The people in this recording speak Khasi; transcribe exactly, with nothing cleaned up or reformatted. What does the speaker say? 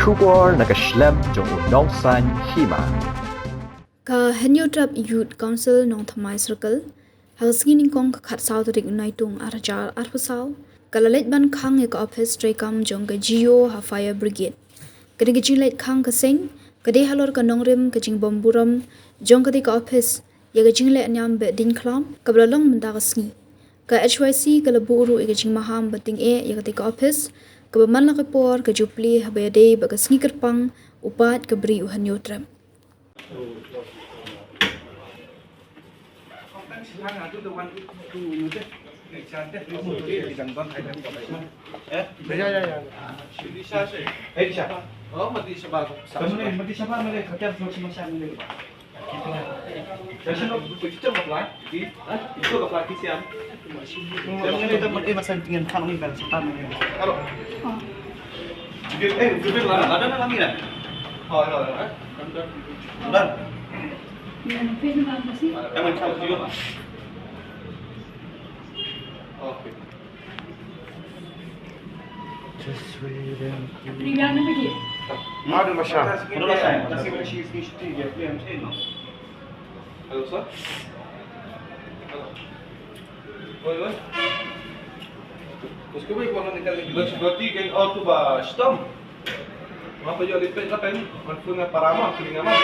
Khubor na ka shlem jong u Nongsaiñ Hima. Ka Hynñiewtrep Youth Council Nongthymmai Circle, ha ka sngi nyngkong ka khatsaw tarik u Naitung arhajar arphew saw, ka la leit ban khang ïa ka ophis treikam jong ka G O ha Fire Brigade. Kane ka jingleit khang ka seng ka dei halor ka nongrim ka jingbym burom jong katei ka ophis ïa ka jingleh niam beh dieng khlam kaba la long mynta ka sngi. Ka H Y C ka la buh ruh ïa ka jingmaham ba tyngeh ïa katei ka ophis, kaba man la ka por ka ju plie haba ïadei bad ka sngi kyrpang u paid ka Bri u Hynñiewtrep. Hello, sir. Hello. Oi, oi. Kuski bai kuang ni kali. Berarti kan auto ba stom. Ngapa yo lipet lah kan? Man pun parama kini nama.